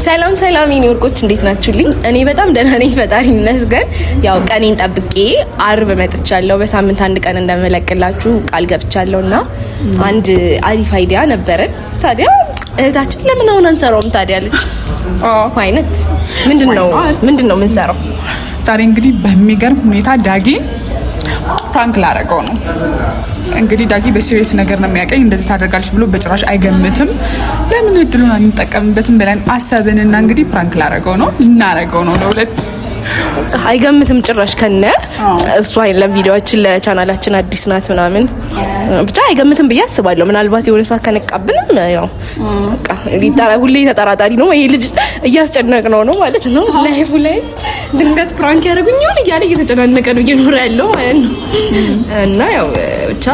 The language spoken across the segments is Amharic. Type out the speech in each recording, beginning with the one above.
ሰላም ሰላም የኔ ወርቆች እንዴት ናችሁልኝ? እኔ በጣም ደህና ነኝ፣ ፈጣሪ ይመስገን። ያው ቀኔን ጠብቄ አርብ መጥቻለሁ። በሳምንት አንድ ቀን እንደምለቅላችሁ ቃል ገብቻለሁ እና አንድ አሪፍ idea ነበረን። ታዲያ እህታችን ለምን አሁን አንሰራውም ታዲያ አለች። አይነት ምንድነው ምንድነው የምንሰራው? ዛሬ እንግዲህ በሚገርም ሁኔታ ዳጊ prank ላረገው ነው። እንግዲህ ዳጊ በ serious ነገር ነው የሚያውቀኝ። እንደዚህ ታደርጋለች ብሎ በጭራሽ አይገምትም። ለምን እድሉን አንጠቀምበትም ብለን አሰብንና እንግዲህ prank ላረገው ነው፣ ልናረገው ነው ለሁለት። አይገምትም ጭራሽ ከነ እሷ ለቪዲዮአችን ለቻናላችን አዲስ ናት ምናምን ብቻ አይገምትም ብዬ አስባለሁ። ምናልባት የሆነ ሰዓት ከነቃብንም ያው በቃ ሁሌ ተጠራጣሪ ነው ይሄ ልጅ፣ እያስጨነቅ ነው ነው ማለት ነው። Life ኡ ላይ ድንገት prank ያደርጉኝ ይሆን እያለ እየተጨናነቀ ነው እየኖረ ያለው ማለት ነው። እና ያው ብቻ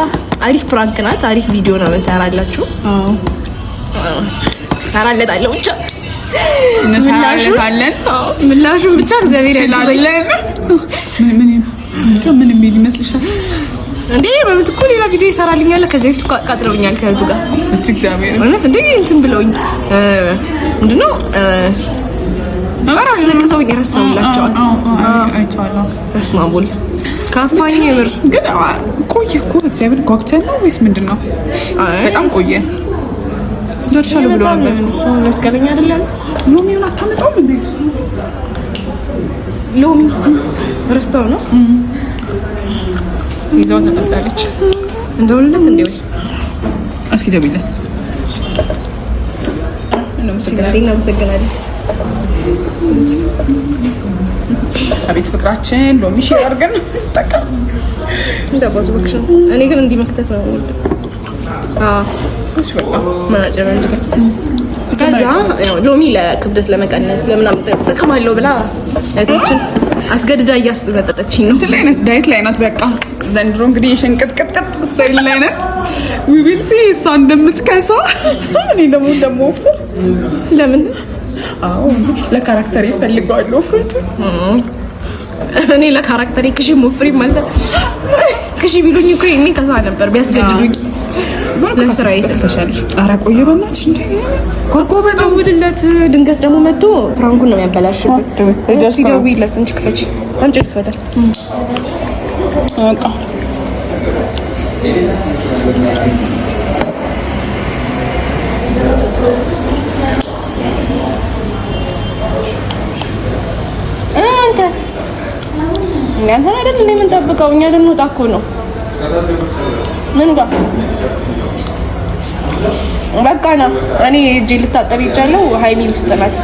አሪፍ prank ናት። አሪፍ ቪዲዮ ነው እንሰራላችሁ። ሰራለታለሁ ብቻ ምላሹን ብቻ እግዚአብሔር ያግዘኝ። ምን የሚል ይመስልሻል? እንዴ በምት እኮ ሌላ ቪዲዮ ይሰራልኛል። ከዚህ በፊት እኮ አቃጥለውኛል ከእህቱ ጋር። እስቲ እግዚአብሔር እውነት እንዴ እንትን ብለውኝ ምንድነው ኧረ አስለቅሰውኝ ረሳሁላቸዋል። አይቼዋለሁ። በስመ አብ ወልድ ከፋኝ። የምር ግን ቆየ እኮ እግዚአብሔር ጓጉተን ነው ወይስ ምንድን ነው? በጣም ቆየ። ደርሻለሁ ብሎ ነበር። መስቀለኛ አይደለም። ሎሚውን አታመጣውም እንዴ? ሎሚ ረስታው ነው ይዛው ተቀምጣለች። እንደውልለት እንዴ ወይ እስኪ ደውይለት። እናመሰግናለን። አቤት ፍቅራችን ሎሚ share አድርገን ጠቀም እንደባዙ በክሽ። እኔ ግን እንዲህ መክተት ነው የምወደው። አዎ እሺ በቃ ማጨረን እንጂ ከዛ ያው ሎሚ ለክብደት ለመቀነስ ለምናምን ጥቅም አለው ብላ እህታችን አስገድዳ እያስመጠጠችኝ ነው። እንትን ላይ ናት፣ diet ላይ ናት። በቃ ዘንድሮ እንግዲህ የሸንቅጥቅጥቅጥ style ላይ ናት። We will see እሷ እንደምትከሳ እኔ ደግሞ እንደምወፍር። ለምን? አዎ ለ character ይፈልገዋል ውፍረቱ። እኔ ለ character ኤ ክሺ ሞፍሪ ማለት ክሺ ቢሉኝ እኮ እኔ ከሳ ነበር ቢያስገድዱኝ። ለስራዬ ስል። ኧረ ቆየ በእናትሽ እንዴ ደውልለት። ድንገት ደግሞ መጥቶ prank ኡን ነው የሚያበላሽብን። እስኪ ደውይለት እንጂ ክፈች፣ አምጪ ክፈተ። በቃ አንተ እናንተን አይደል እንደ የምንጠብቀው እኛ ልንወጣ እኮ ነው። ምን ጋር በቃ ና። እኔ እጄ ልታጠብ ሄጃለሁ። ሀይሚ ውስጥ ናት።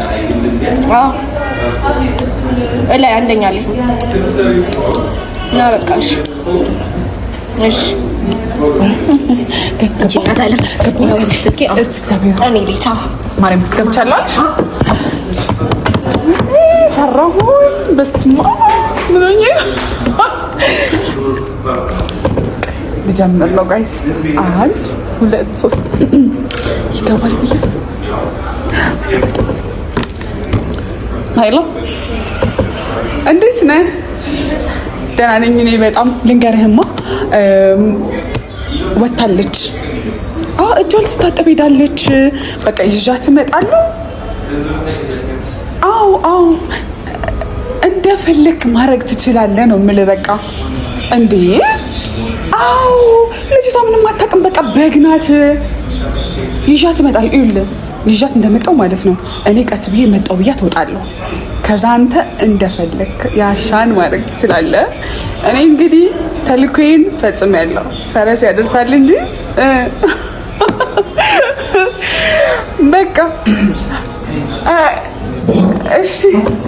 አዎ እላይ አንደኛ ላይ ና። በቃ እሺ፣ እሺ። እኔ ቤታ ማርያም ገብቻለሁ አልሽ? ፈራሁኝ። በስመ አብ ምን ሆኜ ነው? ልጀምር ነው guys። አንድ ሁለት ሶስት ይገባል ብዬ አስባለሁ። Hello እንዴት ነህ? ደህና ነኝ እኔ በጣም። ልንገርህማ ወታለች። እጇ ልትታጠብ ሄዳለች። በቃ ይዣት እመጣለሁ። አዎ አዎ እንደፈለክ ማድረግ ትችላለህ ነው የምልህ። በቃ እንዴ አዎ ልጅቷ ምንም አታውቅም። በቃ በግ ናት። ይዣት እመጣለሁ። ይኸውልህ ይዣት እንደመጣሁ ማለት ነው እኔ ቀስ ብዬ መጣሁ ብያት እወጣለሁ። ከዛ አንተ እንደፈለክ ያሻን ማድረግ ትችላለህ። እኔ እንግዲህ ተልኮዬን ፈጽሜያለሁ። ፈረስ ያደርሳል እንጂ በቃ እሺ።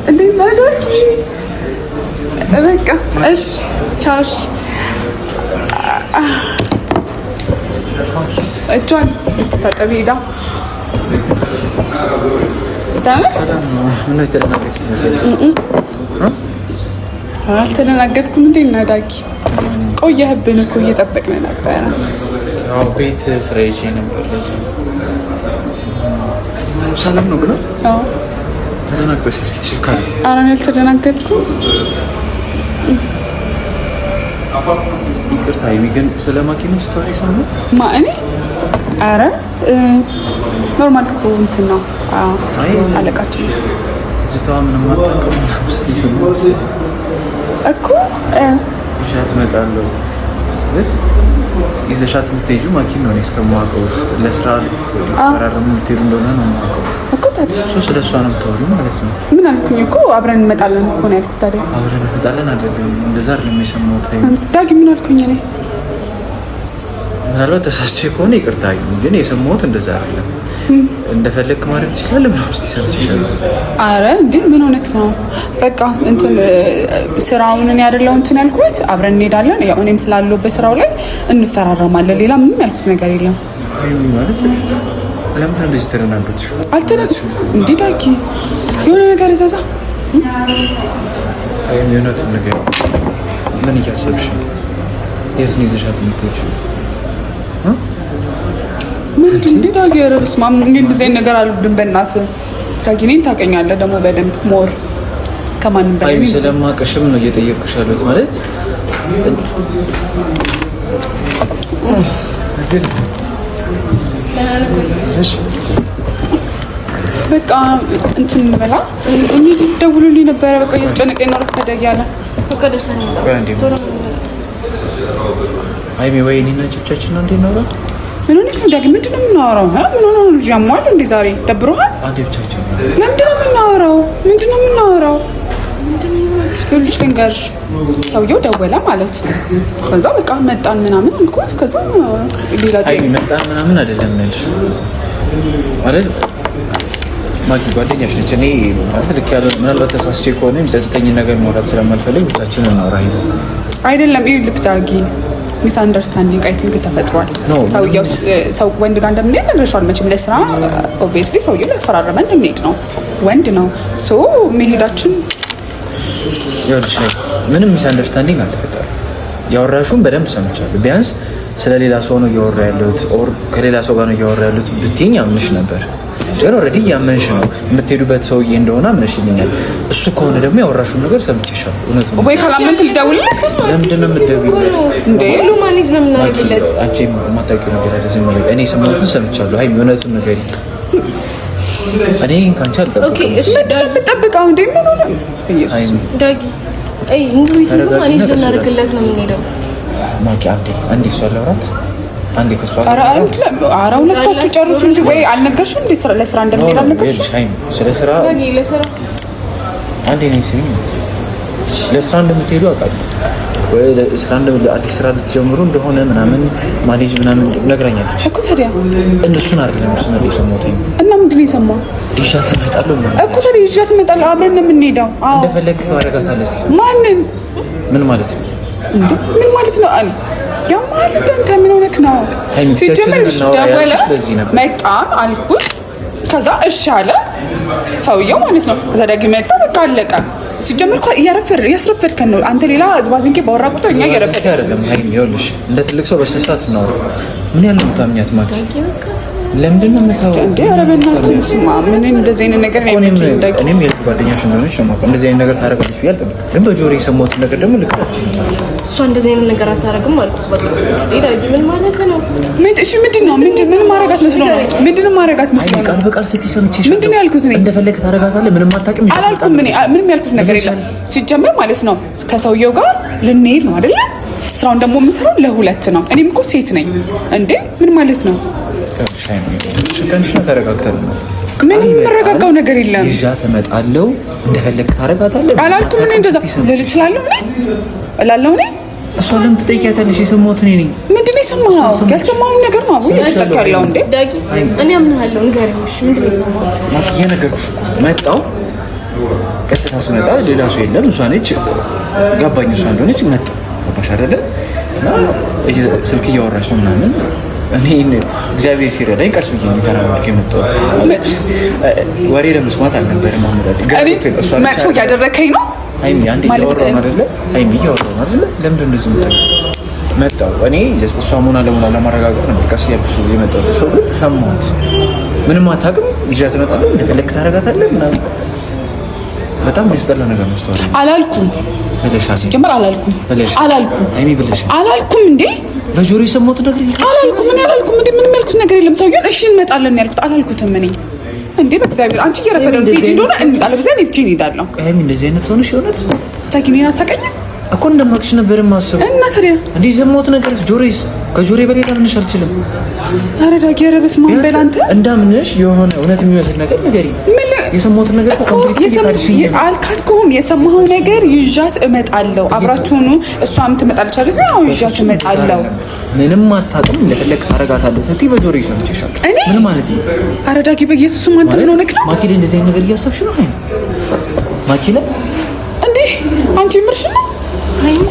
እንዴት ነህ ዳጊ? በቃ እሺ፣ ቻው። እጇን ልትታጠብ ሄዳ አልተደናገጥኩም። እንዴት ነህ ዳጊ? ቆየህብን እኮ እየጠበቅን ነበረ። ቤት ስራ ይዤ ነበር። ለዚህ ሰላም ነው ብለው ተደናግጠሽ ፊትሽ እኮ ኧረ እኔ አልተደናገጥኩም። ይቅርታ ሀይሚ፣ ግን ስለ ማኪና story ሰማሁት። ማ እኔ? ኧረ normal እኮ እንትን ነው አለቃችን። ልጅቷ ምንም አታውቅም ምናምን ስትይ ሰማሁት እኮ። ይዣት እመጣለሁ ማለት ይዘሻት የምትሄጂው ማኪን ነው። እኔ እስከማውቀው ለስራ ልትፈራረሙ ልትሄዱ እንደሆነ ነው የማውቀው እኮ። ታዲያ እሱ ስለ እሷ ነው የምታወሪው ማለት ነው። ምን አልኩኝ እኮ? አብረን እንመጣለን እኮ ነው ያልኩት። ታዲያ አብረን እንመጣለን አይደለም፣ እንደዛ አይደለም የሰማሁት። ዳጊ፣ ምን አልኩኝ እኔ? ምናልባት ተሳስቼ ከሆነ ይቅርታ፣ ግን የሰማሁት እንደዛ አይደለም። እንደፈለግክ ማድረግ ትችላለህ ምናምን ስትይ ሰምቼሻለሁ። አረ እንዴ፣ ምን ሆነክ ነው? በቃ እንትን ስራውን እኔ አይደለሁ እንትን ያልኩት፣ አብረን እንሄዳለን። ያው እኔም ስላለሁበት ስራው ላይ እንፈራረማለን። ሌላ ምንም ያልኩት ነገር የለም። ሀይሚ፣ ማለት ለምን እንደዚህ ተደናገጥሽ? አልተደናገጥኩም እንዴ ዳጊ፣ የሆነ ነገር እዘዛ። ሀይሚ፣ የእውነቱን ንገሪኝ። ምን እያሰብሽ ነው? የት ነው ይዘሻት የምትሄጂው? ምንድን እንዴ ዳጊ? ኧረ በስመ አብ፣ እኔ እንደዚህ አይነት ነገር አልወድም። በእናትህ ዳጊ፣ እኔን ታውቀኛለህ ደግሞ በደንብ more ከማንም በላይ። ሀይሚ፣ ስለማውቅሽም ነው እየጠየቅኩሽ ያለሁት ማለት። በቃ እንትን እንበላ እንሂድ። ደውሎልኝ ነበረ። በቃ እያስጨነቀኝ ነው፣ ረፈደ እያለ። ቆይ አንዴ ሀይሚ፣ ወይ እኔና ብቻችን ነው እንዴ እናውራ? ምን ሆነህ ነው ዳጊ? ምንድን ነው የምናወራው? ምን ሆነህ ነው? ልጅ ያሟል እንዴ ዛሬ? ደብሮሃል? አንዴ ብቻችን። ምንድን ነው የምናወራው? ምንድን ነው የምናወራው? ትንሽ ልንገርሽ፣ ሰውየው ደወለ ማለት፣ ከዛ በቃ መጣን ምናምን አልኩት። ከዛ ሌላ ሀይሚ፣ መጣን ምናምን አይደለም ያልሽው። ማለት ማኪ ጓደኛሽ ነች። እኔ ማለት ልክ ያለ ምናልባት ተሳስቼ ከሆነ የሚጸጽተኝን ነገር ማውራት ስለማልፈልግ ብቻችንን እናውራ። ሀይሚ። አይደለም፣ ይኸውልህ ዳጊ፣ misunderstanding I think ተፈጥሯል። ሰውየው ሰው ወንድ ጋር እንደምንሄድ ነግረሽዋል መቼም ለስራ። Obviously ሰውየው ሊያፈራርመን እንሄድ ነው፣ ወንድ ነው፣ so መሄዳችን ይኸውልሽ ምንም misunderstanding አልተፈጠረም። ያወራሹን በደንብ ሰምቻለሁ። ቢያንስ ስለ ሌላ ሰው ነው እያወራ ያለሁት or ከሌላ ሰው ጋር ነው እያወራ ያለሁት ብትይኝ አምንሽ ነበር። ግን already እያመንሽ ነው፣ የምትሄዱበት ሰውዬ እንደሆነ አምነሽልኛል። እሱ ከሆነ ደግሞ ያወራሹን ነገር ሰምቼሻለሁ። እውነቱን ነው። ወይ ካላመንክ ልደውልለት። ለምንድን ነው የምትደውይለት? እንዴ? ሁሉ manage ነው የምናደርግለት። አንቺ የማታውቂው ነገር አለ። ዝም በይ። እኔ የሰማሁትን ሰምቻለሁ። ሀይሚ፣ እውነቱን ንገሪኝ። እኔ ከአንቺ አልጠብቅም። ምንድን ነው የምጠብቀው እንዴ? ምን ሆነ? ኢየሱስ። ዳጊ፣ አይ ሙሉ ሁሉ manage ልናደርግለት ነው የምንሄደው። ማኪ፣ አንዴ አንዴ እሷ ላውራት፣ አንዴ ከእሷ ኧረ ኧረ ሁለታችሁ ጨርሱ እንጂ። ወይ አልነገርሽም እንዴ? ለስራ እንደምሄድ አልነገርሽም? ስለ ስራ ዳጊ፣ ለስራ አንዴ ነኝ፣ ስሚኝ። ለስራ እንደምትሄዱ አውቃለሁ። ወይ ስራ አዲስ ስራ ልትጀምሩ እንደሆነ ምናምን manage ምናምን ነግራኛለች እኮ። ታዲያ እነሱን አይደለም ስመጣ የሰማሁት። እና ምንድን ነው የሰማው? ይዣት እመጣለሁ ምናምን እኮ። ታዲያ ይዣት እመጣለሁ፣ አብረን ነው የምንሄደው። አዎ። እንደፈለግህ ታደርጋታለህ። እስኪ ማንን? ምን ማለት ነው? እንዴ፣ ምን ማለት ነው? ያማል እንዳንተ ምን ሆነክ ነው? ሲጀመር ደወለ፣ መጣን አልኩት። ከዛ እሺ አለ ሰውየው ማለት ነው። ከዛ ዳጊ መጣ፣ በቃ አለቀ። ሲጀመር እኮ እያስረፈድከን ነው አንተ። ሌላ ዝባዝንኬ ባወራ ቁጥር እኛ እየረፈድን አይደለም ሀይሚ፣ ይኸውልሽ እንደ ትልቅ ሰው በስነ ስርዓት እናውራ። ምን ያህል ነው የምታምኛት ማኪ? ለምንድን ነው የምታወራው? እንዴ ኧረ በእናትህ ስማ፣ ምን እንደዚህ አይነት ነገር ነው? እኔም የልብ ጓደኛሽ እንደሆነች ነው የማውቀው። እንደዚህ አይነት ነገር ታደርጋለች ብዬ አልጠብቅም። ግን በጆሮዬ የሰማሁትን ነገር ደግሞ ልክ እሷ እንደዚህ አይነት ነገር አታደርግም አልኩት። በቃ ዳጊ፣ ምን ማለት ነው? ምን? እሺ፣ ምንድን ነው? ምንድን ምን ማረጋት መስሎ ነው? ምንድን ነው ማረጋት መስሎ ነው? ቃል በቃል ስትይ ሰምቼሽ ምንድን ነው ያልኩት? እኔ እንደፈለግህ ታደርጋታለህ፣ ምንም አታውቅም አላልኩም። እኔ ምንም ያልኩት ነገር የለም። ሲጀመር ማለት ነው ከሰውየው ጋር ልንሄድ ነው አይደለ? ስራውን ደግሞ የምሰራው ለሁለት ነው። እኔም እኮ ሴት ነኝ እንዴ! ምን ማለት ነው? ቀንሽና ተረጋግተን ነው። ምንም የምረጋጋው ነገር የለም። ይዣት እመጣለሁ፣ እንደፈለግህ ታደርጋታለህ አላልኩም። እኔ እንደዛ ልል እችላለሁ? እኔ እላለሁ እኔ? እሷ ለምን ትጠይቂያታለሽ? የሰማሁት እኔ ነኝ። ምንድን ነው የሰማኸው? ያልሰማኸውን ነገር ነው አቡ እየጠየቅክ ያለው እንዴ? ዳጊ፣ እኔ አምናለሁ። ንገረኝ፣ እሺ፣ ምንድን ነው የሰማኸው? ማኪ፣ እየነገርኩሽ እኮ መጣሁ። ቀጥታ ስመጣ ሌላ ሰው የለም፣ እሷ ነች። ገባኝ፣ እሷ እንደሆነች መጣሁ። ገባሽ አይደለ? እና ስልክ እያወራች ነው ምናምን። እኔ እግዚአብሔር ሲረዳኝ ቀስ ብዬ ነው የተራመድኩ የመጣሁት። ማለት ወሬ ለመስማት አልነበረም አመጣጤ። መጥፎ እያደረከኝ ነው። ሀይሚ፣ አንዴ እያወራሁ ነው አይደለ? ሀይሚ፣ እያወራሁ ነው አይደለ? ለምንድን እንደዚህ የምታየው? መጣሁ እኔ just እሷ መሆን አለመሆኗን ለማረጋገጥ ነው ቀስ እያልኩ የመጣሁት። ሰው ግን ሰማሁት። ምንም አታውቅም። ይዣት እመጣለሁ፣ እንደፈለግህ ታደርጋታለህ ምናምን። በጣም የሚያስጠላ ነገር ነው። አላልኩም፣ ሲጀመር አላልኩም፣ አላልኩም፣ አላልኩም። እንዴ በጆሮ የሰማሁት ነገር አላልኩም። እኔ አላልኩም። እንዴ ምንም ያልኩት ነገር የለም። ሰውዬውን እሺ እንመጣለን ያልኩት አላልኩትም እኔ እንዴ በእግዚአብሔር አንቺ እየረፈደ ነው ትሄጂ እንደሆነ አለበለዚያ እኔ ብቻዬን እሄዳለሁ። ሀይሚ እንደዚህ አይነት ሰው ነሽ? የእውነት ታኪ እኔን አታውቀኝም እኮ እንደማውቅሽ ነበር የማስበው። እና ታዲያ እንዴ የሰማሁት ነገር ጆሮዬስ ከጆሮዬ በላይ ላምንሽ አልችልም። ኧረ ዳጊ፣ ኧረ በስመ አብ በል አንተ። እንዳምንሽ የሆነ እውነት የሚመስል ነገር ንገሪኝ። የሰማሁትን ነገር እኮ አልካድኩህም። የሰማኸው ነገር ይዣት እመጣለሁ፣ አብራችሁኑ እሷም ትመጣለች አይደል? አዎ ይዣት እመጣለሁ። ምንም አታውቅም፣ እንደፈለግ ታረጋታለህ ስትይ በጆሮዬ ሰምቼሻለሁ። ምን ማለት ነው? ኧረ ዳጊ በኢየሱስም አንተ ምን ሆነህ ነው? ማኪ ላይ እንደዚህ አይነት ነገር እያሰብሽ ነው? ማኪ ላይ እንዴ አንቺ ምርሽ ነው?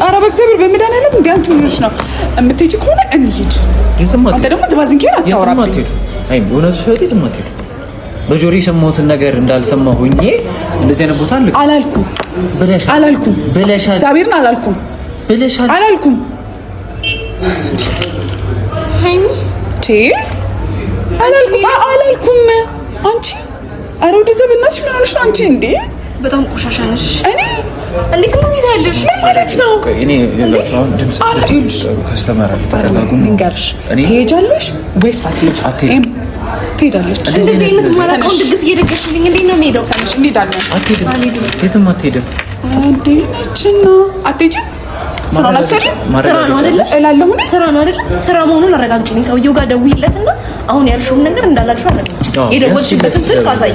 ኧረ በእግዚአብሔር በመድኃኒዓለም እንዴ አንቺ ምርሽ ነው? የምትሄጂ ከሆነ እንሂድ። አንተ ደግሞ ዝባዝንኬን አታወራብኝ። አይ እውነቱ ሲወጣ የትም አትሄዱም። በጆሮ የሰማሁትን ነገር እንዳልሰማ ሆኜ እንደዚህ አይነት ቦታ አላልኩም ብለሻል። አላልኩም ብለሻል። እግዚአብሔርን አላልኩም ብለሻል። አላልኩም አላልኩም አላልኩም። አንቺ ኧረ ወደዛ በእናትሽ ምን ሆነሽ ነው አንቺ? እንዴ በጣም ቆሻሻ ነሽ። እኔ እንዴት እንደዚህ ታያለሽ? ምን ማለት ነው? እኔ አሁን ድምጽ customer አለ፣ ተረጋጉ። ልንገርሽ፣ ትሄጃለሽ ወይስ አትሄጂም? ትሄዳለች። እንደዚህ አይነት ማላውቀውን ድግስ እየደገስሽልኝ እንዴት ነው የምሄደው? እንሄዳለን። አትሄድም፣ የትም አትሄድም። እንዴ ነችና አትሄጂም? ስራውን አትሰሪም? ስራ ነው አይደለ? እላለሁ እኔ ስራ ነው አይደለ? ስራ መሆኑን አረጋግጭልኝ። ሰውየው ጋር ደውይለትና አሁን ያልሽውን ነገር እንዳላልሽው አረጋግጭ። የደወልሽበትን ስልክ አሳይ።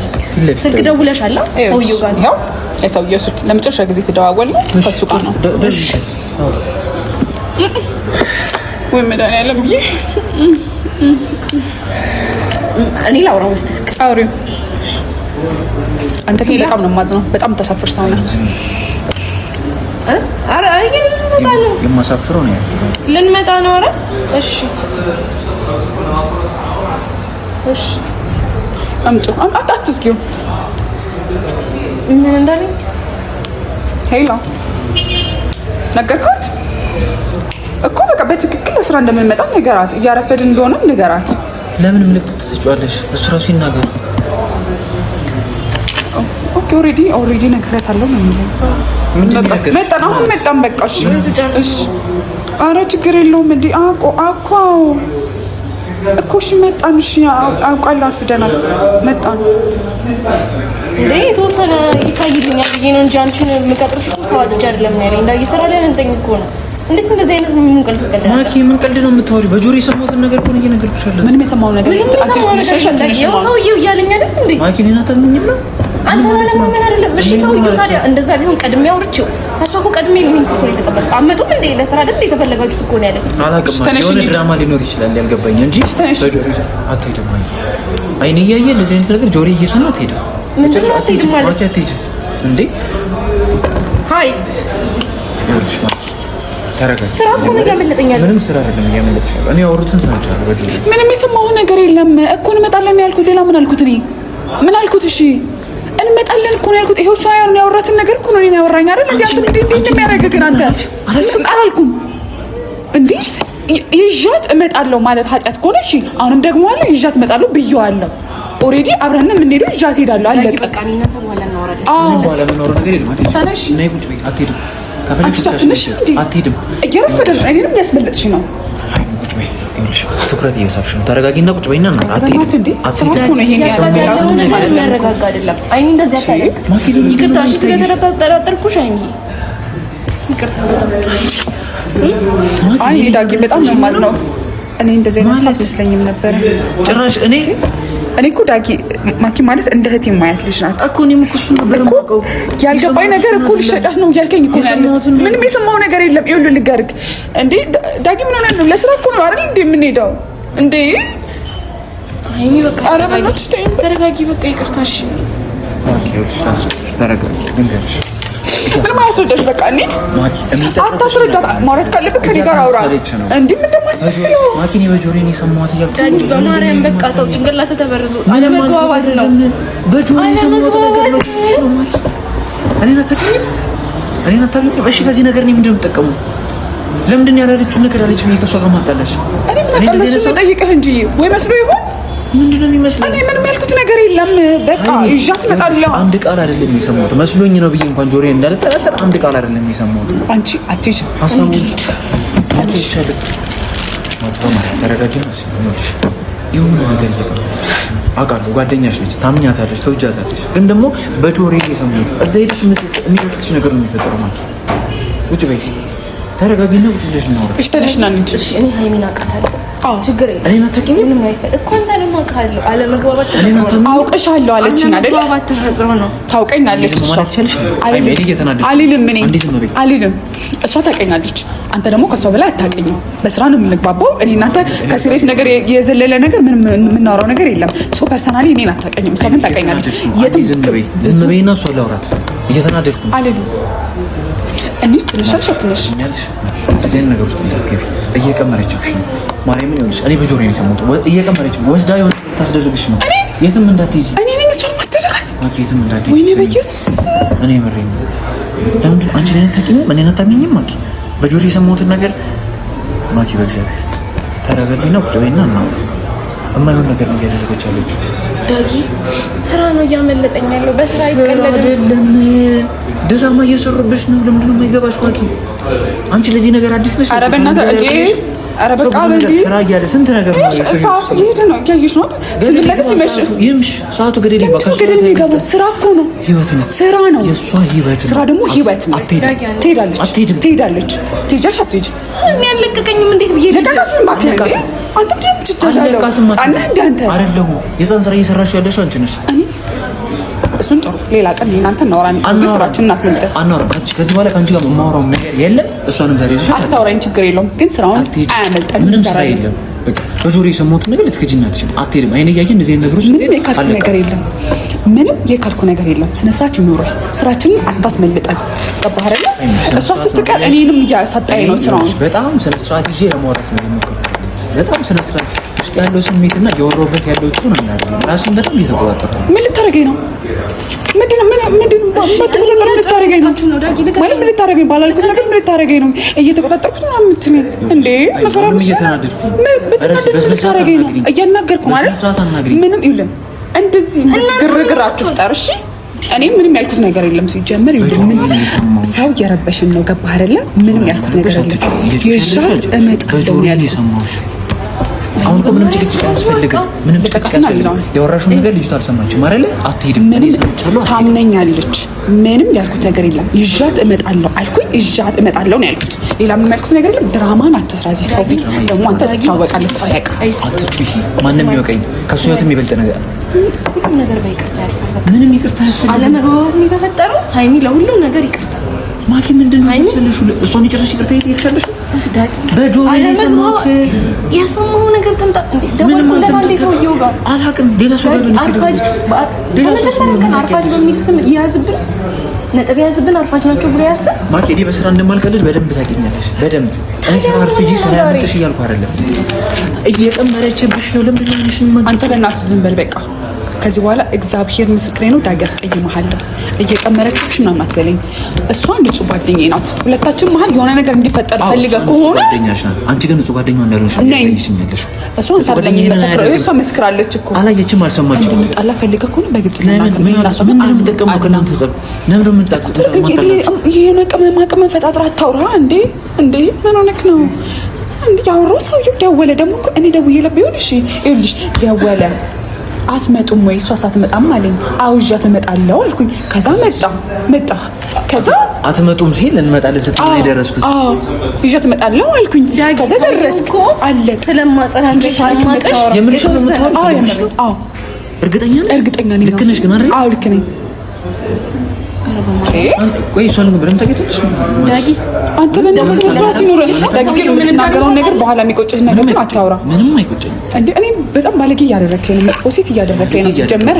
ስልክ ደውለሻል? ሰውየው ጋር ያው የሰውየው ስልክ ለመጨረሻ ጊዜ ስደዋወል ነው ከሱ ጋር ነው። ወይ መድኃኒዓለም ብዬ እኔ ላውራው በስትክክል አውሪው። አንተ ግን በጣም ነው የማዝነው። በጣም ተሳፍር ሰው ነህ። ኧረ ልንመጣ ነው። የማሳፍረው ነው ልንመጣ ነው። ኧረ እሺ፣ እሺ፣ አምጪው። አትዝጊው። ምን እንዳለኝ Hello፣ ነገርኳት እኮ በቃ በትክክል ለስራ እንደምንመጣ ንገራት። እያረፈድን እንደሆነም ንገራት። ለምን ምልክት ትሰጪዋለሽ? እሱ ራሱ ይናገር። Okay፣ already already ነግሬያታለሁ ነው የሚለኝ። መጣን፣ አሁን መጣን። በቃ እሺ፣ እሺ። ኧረ ችግር የለውም። እንዲ አቆ አኮ እኮ እሺ፣ መጣን። እሺ፣ አውቃለሁ፣ አርፍደናል። መጣን። እንዴ የተወሰነ ይታይልኛል ብዬ ነው እንጂ አንቺን የምቀጥርሽ እኮ ሰው አጥቼ አይደለም ነው ያለኝ። እንዳየ ስራ ላይ መንጠኝ እኮ ነው። እንዴት እንደዚህ አይነት ምን ቀልድ ትቀልዳለህ? ማኪ ምን ቀልድ ነው የምታወሪው? በጆሮ የሰማሁትን ነገር እኮ ነው እየነገርኩሽ ያለሁት። ምንም የሰማሁት ነገር የለም። ሰውዬው እያለኝ አይደል እንዴ? ማኪ እኔን አታምኚኝም ነው? አንተ ለማመን አይደለም። እሺ ሰውዬው ታዲያ እንደዛ ቢሆን ቀድሜ አውርቼው ከእሷ እኮ ቀድሜ ነው ይሄን ስልክ የተቀበልኩት። አመጡም እንዴ ለስራ አይደል የተፈለጋችሁት እኮ ነው ያለኝ። አላውቅም፣ የሆነ ድራማ ሊኖር ይችላል ያልገባኝ እንጂ በጆሮ አትሄድም። አይኔ እያየ እንደዚህ አይነት ነገር ጆሮ እየሰማ አትሄድም። ምንድን ነው አትሄድም ማለት? ማኪ አትሄጂም እንዴ? Hi ይኸውልሽ ማኪ ተረጋጊ። ስራ እኮ ነው እያመለጠኝ ያለው። ምንም ስራ አይደለም እያመለጥሽ ያለው። እኔ ያወሩትን ሰምቻለሁ በጆሮዬ። ምንም የሰማሁት ነገር የለም እኮ እንመጣለን ያልኩት። ሌላ ምን አልኩት እኔ? ምን አልኩት? እሺ እንመጣለን እኮ ነው ያልኩት። ይኸው እሷ ያወራትን ነገር እኮ ነው እኔን ያወራኝ አይደል? እንዴ አንተ እንዴ እንዴ እንደሚያደርግ ግን አንተ አላልኩም እንዴ? ይዣት እመጣለሁ ማለት ኃጢአት ከሆነ እሺ፣ አሁንም ደግሞ አለ ይዣት እመጣለሁ ብዬዋለሁ። Already አብረን የምንሄደው ይዣት እሄዳለሁ። አለቀ። በቃ እኔ እናንተ በኋላ እናወራለን። በኋላ የምናወራው ነገር የለም። አትሄጂም። ተነሽ። ነይ ቁጭ በይ። አትሄድም። ከፈለግሽ ትንሽ እንዴ አትሄድም። እየረፈደ ነው። እኔንም እያስመለጥሽ ነው። ቁጭ በይ። ይኸውልሽ ትኩረት እየሳብሽ ነው። ተረጋጊና ቁጭ በይና ነው። አትሄድም። ስራ እኮ ነው ይሄን ያለው ነገር የሚያረጋጋ አይደለም። አይኒ እንደዚህ አታደርግ። ይቅርታ እሺ፣ ስለተጠራጠርኩሽ አይኒ ይቅርታ በጣም። አይ እኔ ዳጊ በጣም ነው የማዝነው። እኔ እንደዚህ አይነት ሰው አትመስለኝም ነበረ ጭራሽ። እኔ እኔ እኮ ዳጊ ማኪ ማለት እንደ እህቴ የማያት ልጅ ናት እኮ። እኔም እኮ እሱን ነበር የማውቀው። ያልገባኝ ነገር እኮ ልሸጣት ነው እያልከኝ እኮ ነው ያለው። ምንም የሰማው ነገር የለም። ይኸውልህ ልንገርህ እንዴ ዳጊ ምን ሆነህ ነው? ለስራ እኮ ነው አይደል እንዴ የምንሄደው? እንዴ አይኒ በቃ ኧረ በእናትሽ ተይኝ። ተረጋጊ በቃ ይቅርታ እሺ። ማኪ ይኸውልሽ ላስረዳሽ። ተረጋጊ ልንገርሽ። ምንም አያስረዳሽ። በቃ እንሂድ። አታስረዳት። ማውራት ካለብህ ከእኔ ጋር አውራ። እንዴ ምንድን ነው የማስመስለው? ማኪ እኔ በጆሮዬ ነው የሰማሁት እያልኩ ዳጊ በማርያም በቃ ተው፣ ጭንቅላትህ ተበርዞ አለመግባባት ነው። በጆሮዬ የሰማሁት ነገር ነው። እኔን አታውቅኝም፣ እኔን አታውቅኝም። እሺ ከዚህ ነገር እኔ ምንድን ነው የምጠቀመው? ለምንድን ነው ያላለችውን ነገር ያለችው? ከእሷ ጋር ማጣላሽ? እኔ ምን አውቃለሁ? እሱን ልጠይቅህ እንጂ ወይ መስሎ ይሆን ምንድን ነው የሚመስለው? እኔ ምንም ያልኩት ነገር የለም። በቃ ይዣት እመጣለሁ። አንድ ቃል አይደለም የሰማሁት፣ መስሎኝ ነው ብዬ እንኳን ጆሮዬ እንዳልጠራጠር አንድ ቃል አይደለም የሰማሁት። አንቺ አትሄጂም። ሀሳቡን ተረጋጊ። የሆነ ነገር እየቀመረች ነው አውቃለሁ። ጓደኛሽ ነች፣ ታምኛታለች፣ ተወጃታለች። ግን ደግሞ በጆሮዬ የሰማሁት እዛ ሄደሽ የሚመስልሽ ነገር ነው የሚፈጠረው። ማለት ውጭ በይ፣ ተረጋጊና ቁጭ ብለሽ እናውራ። እሺ ተነሽና እንሂድ። እሺ እኔ ሃይሚን አውቃታለሁ። ችግር የለም። እኔን አታውቂኝም? ምንም አይፈ- እኮ አንተንም አውቃለሁ። አለመግባባት ተፈጥሮ ነው። አውቅሻለሁ አለችኝ አይደለ? አለመግባባት ተፈጥሮ ነው። ታውቀኛለች ዝም እሷ። ማለት ትችያለሽ? አልልም። እኔ እየተናደድኩ አልልም እኔ አንዴ ዝም በይ። አልልም። እሷ ታውቀኛለች፣ አንተ ደግሞ ከእሷ በላይ አታውቀኝም። በስራ ነው የምንግባባው። እኔ እናንተ ከ serious ነገር የዘለለ ነገር ምንም የምናወራው ነገር የለም። So personally እኔን አታውቀኝም፣ እሷ ግን ታውቀኛለች። የትም ዝም በይ፣ ዝም በይና እሷን ላውራት። እየተናደድኩ ነው። አልልም። እኔስ ትንሽ አልሽ አትንሽ? ትኛለሽ እዚህ አይነት ነገር ውስጥ እንዳትገቢ። እየቀመረችብሽ ነው። ማርያምን ይኸውልሽ፣ እኔ በጆሮዬ ነው የሰማሁት። እየቀመረችብሽ ወስዳ የሆነ ታስደርግሽ ነው። የትም እንዳትሄጂ፣ እኔ ነኝ እሷን ማስደረጋት። ማኪ፣ የትም እንዳትሄጂ። ወይኔ በኢየሱስ። እኔ የምሬን ነው። ለምንድን ነው አንቺ እኔን አታውቂኝም? እኔን አታምኚኝም? ማኪ፣ በጆሮዬ የሰማሁትን ነገር ማኪ፣ በእግዚአብሔር ተረጋጊና ቁጭ በይና እናውራ። የማይሆን ነገር ነው እያደረገች ያለችው። ዳጊ፣ ስራ ነው እያመለጠኝ ያለው። በስራ አይቀለድም። አይደለም፣ ድራማ እየሰሩብሽ ነው። ለምንድን ነው የማይገባሽ ማኪ? አንቺ ለዚህ ነገር አዲስ ነሽ። ኧረ በእናትህ እንዴ! ኧረ በቃ በዚህ ስራ እያለ ስንት ነገር ነው የሰው ህይወት ሰዓቱ እየሄደ ነው። እያየሽ ነው። ስንመለስ ይመሽ። ይምሽ፣ ሰዓቱ ገደል ይግባ። ለምንድን ነው ገደል የሚገባው? ስራ እኮ ነው። ህይወት ነው። ስራ ነው። የእሷ ህይወት ነው። ስራ ደግሞ ህይወት ነው። አትሄድም። ትሄዳለች። አትሄድም። ትሄዳለች። ትሄጃለሽ አትሄጂም? እኔ አልለቀቀኝም። እንዴት ብዬ ልቀቃት። ምን እባክህ እንዴ! አንተ ምንድን ነው የምትጃጃለው? አልለቃትም። ህፃን ነህ እንደ አንተ? አይደለሁም። የህፃን ስራ እየሰራሽ ያለሽው አንቺ ነሽ። እኔ እሱን ጥሩ ሌላ ቀን እኔና አንተ እናወራለን። ግን ስራችንን እናስመልጠን። አናወራም። ከዚህ በኋላ ከአንቺ ጋር የማወራው ነገር የለም። እሷንም ዛሬ ይዘሽ አታውራኝ፣ ችግር የለውም። ግን ስራውን አትሄጂም። አያመልጠን። ምንም ስራ የለም። በቃ በጆሮ የሰማሁትን ነገር ልትክጂኝ አትችይም። አትሄድም። አይኔ እያየ እንደዚህ አይነት ነገሮች ምንም የካድኩ ነገር የለም። ምንም የካድኩ ነገር የለም። ስነ ስርዓት ይኑርህ። ስራችንን አታስመልጠን። ገባህ አይደለ? እሷ ስትቀር እኔንም እያሳጣኝ ነው ስራውን። በጣም ስነ ስርዓት ይዤ ለማውራት ነው የሞከርኩት። በጣም ስነ ስርዓት ውስጥ ያለው ስሜትና እያወራሁበት ያለው tone እናያለን። ራሴን በጣም እየተቆጣጠርኩ ነው። ምን ልታደርገኝ ነው? ምንድን ነው ምን ምንድን ነው ምን ልታደርገኝ ነው? ማለት ምን ልታደርገኝ ባላልኩት ነገር ምን ልታደርገኝ ነው? እየተቆጣጠርኩት ነው የምትለኝ እንዴ? መፈራረም እየተናደድኩ ነው። ብትናደድ ምን ልታደርገኝ ነው? እያናገርኩ ማለት በስነ ስርዓት አናግሪኝ። ምንም ይኸውልህ፣ እንደዚህ እንደዚህ ግርግር አትፍጠር እሺ። እኔ ምንም ያልኩት ነገር የለም። ሲጀመር ሰው እየረበሽን ነው። ገባህ አይደለ? ምንም ያልኩት ነገር የለም። ይዣት እመጣለሁ በጆሮዬ ያልኩት የሰማሁሽ። አሁን እኮ ምንም ጭቅጭቅ አያስፈልግም። ምንም ጭቅጭቅ ልቀቃትና አያስፈልግም። ያወራሽውን ነገር ልጅቷ አልሰማችም አይደለ? አትሄድም። እኔ ምንም ሰምቻለሁ። አትሄድም። ታምነኛለች። ምንም ያልኩት ነገር የለም። ይዣት እመጣለሁ አልኩኝ። ይዣት እመጣለሁ ነው ያልኩት። ሌላ ምንም ያልኩት ነገር የለም። ድራማን አትስራ። እዚህ ሰው ፊት ደግሞ አንተ ትታወቃለህ፣ ሰው ያውቃል። አትጩሂ። ማንም ይወቀኝ። ከእሱ ህይወት የሚበልጥ ነገር ሁሉም ነገር በይቅርታ ያልፋል። በቃ ምንም ይቅርታ አያስፈልግም። አለመግባባት ነው የተፈጠረው። ሀይሚ ለሁሉም ነገር ይቅርታ። ማኪ፣ ምንድን ነው መሰለሽ? እሷን የጭራሽ ይቅርታ እየጠየቅሻለሽ? ዳጊ፣ በጆሮዬ ነው የሰማሁት። የሰማው ነገር ተምጣ እንዴ? ምንም ደወልኩለት አንዴ አልተምታታም። ሰውየው ጋር። አላውቅም። ሌላ ሰው ጋር ነው አርፋጅ የደወለችው። ሌላ ሰው በመጀመሪያ ቀን አርፋጅ በሚል ስም ያዝብን፣ ነጥብ ያዝብን፣ አርፋጅ ናቸው ብሎ ያስብ። ማኪ፣ እኔ በስራ እንደማልቀልድ በደንብ ታውቂኛለሽ። በደንብ እኔ ስራ አርፍጂ ስራ ያመልጥሽ እያልኩ አይደለም። እየቀመረችብሽ ነው። ለምንድን ነው አይንሽን አንተ በእናትህ ዝም በል በቃ። ከዚህ በኋላ እግዚአብሔር ምስክሬ ነው፣ ዳጊ አስቀይመሃለሁ። እየቀመረችብሽ ምናምን አትበለኝ። እሷ ንጹህ ጓደኛዬ ናት። ሁለታችን መሀል የሆነ ነገር እንዲፈጠር ፈልገህ ከሆነ ጓደኛሽ ናት። አንቺ ግን ንጹህ ጓደኛዋ እንዳልሆንሽ ነው ነኝ። እያሳየሽኝ ያለሽው። እሷ አንተ አይደለም የሚመሰክረው፣ እሷ መስክራለች እኮ። አላየችም፣ አልሰማችም። እንድንጣላ ፈልገህ ከሆነ በግልጽ ለምን ልናገር። ምን እኔና እሷ ምን ግን የምጠቀመው ከእናንተ ጸብ? ለምን ነው የምንጣላው? ይሄ ቅመማ ቅመም ፈጣጥራ አታውራ እንዴ! እንዴ ምን ሆነክ ነው? እንዴ ያወራው ሰውዬው ደወለ። ደግሞ እኮ እኔ ደውዬለት ቢሆን እሺ፣ ይኸውልሽ ደወለ። አትመጡም ወይ? እሷ ሳትመጣም አለኝ። አዎ ይዣት እመጣለሁ አልኩኝ። ከዛ መጣ መጣ። ከዛ አትመጡም ሲል እንመጣለን ስትል ነው የደረስኩት። አዎ ይዣት እመጣለሁ አልኩኝ። ከዛ ደረስክ አለቅ ስለማጸናንሽ ስለማቀሽ የምርሽ ነው የምታወሪው? አዎ የምሬን። አዎ እርግጠኛ ነሽ? እርግጠኛ ነኝ። ልክ ነሽ ግን አይደል? አዎ ልክ ነኝ። ቆይ እሷን ግን በደንብ ታውቂያታለሽ? ዳጊ፣ አንተ በእናትህ ስነ ስርዓት ይኑርህ። ዳጊ፣ ግን የምትናገረውን ነገር በኋላ የሚቆጭህ ነገር ግን አታውራ። ምንም አይቆጨኝም። እንዴ እኔ በጣም ባለጌ እያደረግከኝ ነው። መጥፎ ሴት እያደረግከኝ ነው። ሲጀመር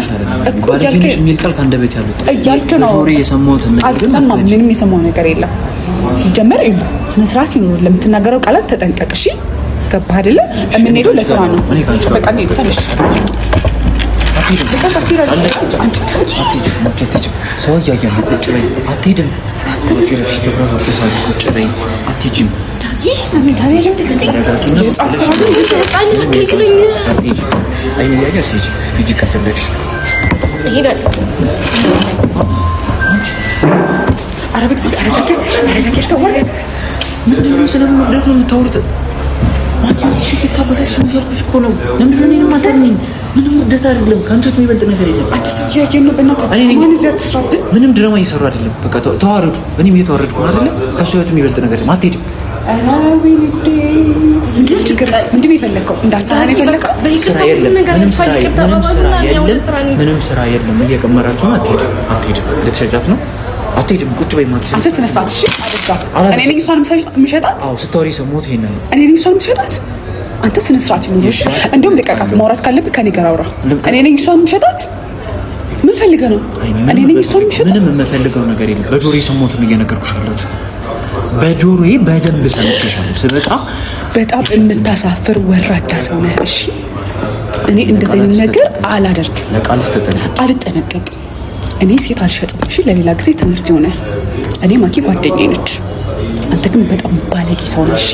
እኮ ባለጌ ነሽ እያልከኝ የሚል ቃል ከአንደበቴ ያልወጣ እያልክ ነው። በጆሮዬ የሰማሁትን ነገር ግን አልሰማም። አትክጂም። ምንም የሰማው ነገር የለም። ሲጀመር ይኸውልህ ስነ ስርዓት ይኑር። ለምትናገረው ቃላት ተጠንቀቅ። እሺ ገባህ አይደለ? የምንሄደው ለስራ ነው። እኔ ከአንቺ ጋር በቃ እንሂድ። ተነሽ። አትሄድም። በቃ አትሄድም። አንቺ አትሄድም። ማኪ፣ አትሄጂም። ሰው እያየ ነው። ቁጭ በይ። አትሄድም። ማኪ፣ በፊት ቁጭ በይ። አትሄጂም። የህፃን ስራ ግን አይን እያየ አትሄጂም። ሂጂ ከፈለግሽ። እሄዳለሁ። ኧረ በእግዚአብሔር፣ ኧረ ዳጊ፣ ኧረ ዳጊ፣ ተዋረስ። ምንድን ነው? ስለምን ውርደት ነው የምታወሩት? ማኪ ታበላሽ እያልኩሽ እኮ ነው። ለምንድን ነው እኔን የማታምኚኝ? ምንም ውርደት አይደለም። ከአንቺ የሚበልጥ ነገር የለም። አንድ ሰው እያየን ነው። በእናትህ እኔ ነኝ። ማን እዚህ አትስራብን። ምንም ድራማ እየሰሩ አይደለም። በቃ ተዋረዱ። እኔም እየተዋረድኩ ነው አይደለ? ከእሱ ህይወት የሚበልጥ ነገር የለም። አትሄድም። ኧረ ወይኔ ጉዴ! ምንድን ነው ችግር? ምንድን ነው የፈለግከው? እንዳንሰራ ነው የፈለግከው? ስራ የለም። ምንም ስራ ምንም ስራ የለም። ምንም ስራ የለም። እየቀመራችሁ ነው። አትሄድም። አትሄድም። ልትሸጫት ነው። አትሄድም። ቁጭ በይ ማኪ። አንተ ስነ ስርዓት እሺ። አለዛ እኔ ነኝ እሷን የምሸጣት። አዎ ስታወሪ የሰማሁት ይሄንን ነው። እኔ ነኝ እሷን የምሸጣት። አንተ ስነ ስርዓት ይኑርሽ። እንደውም ልቀቃት። ማውራት ካለብህ ከኔ ጋር አውራ። እኔ ነኝ እሷን የምሸጣት። ምን ፈልገህ ነው? እኔ ነኝ እሷን የምሸጣት። ምንም የምፈልገው ነገር የለም። በጆሮዬ የሰማሁትን እየነገርኩሽ ያለሁት በጆሮዬ በደንብ ሰምቼሻለሁ። ስመጣ በጣም የምታሳፍር ወራዳ ሰው ነህ። እሺ እኔ እንደዚህ አይነት ነገር አላደርግም፣ ለቃልሽ ተጠንቀቂ። አልጠነቀቅም። እኔ ሴት አልሸጥም። እሺ ለሌላ ጊዜ ትምህርት የሆነ እኔ ማኪ ጓደኛዬ ነች። አንተ ግን በጣም ባለጌ ሰው ነህ። እሺ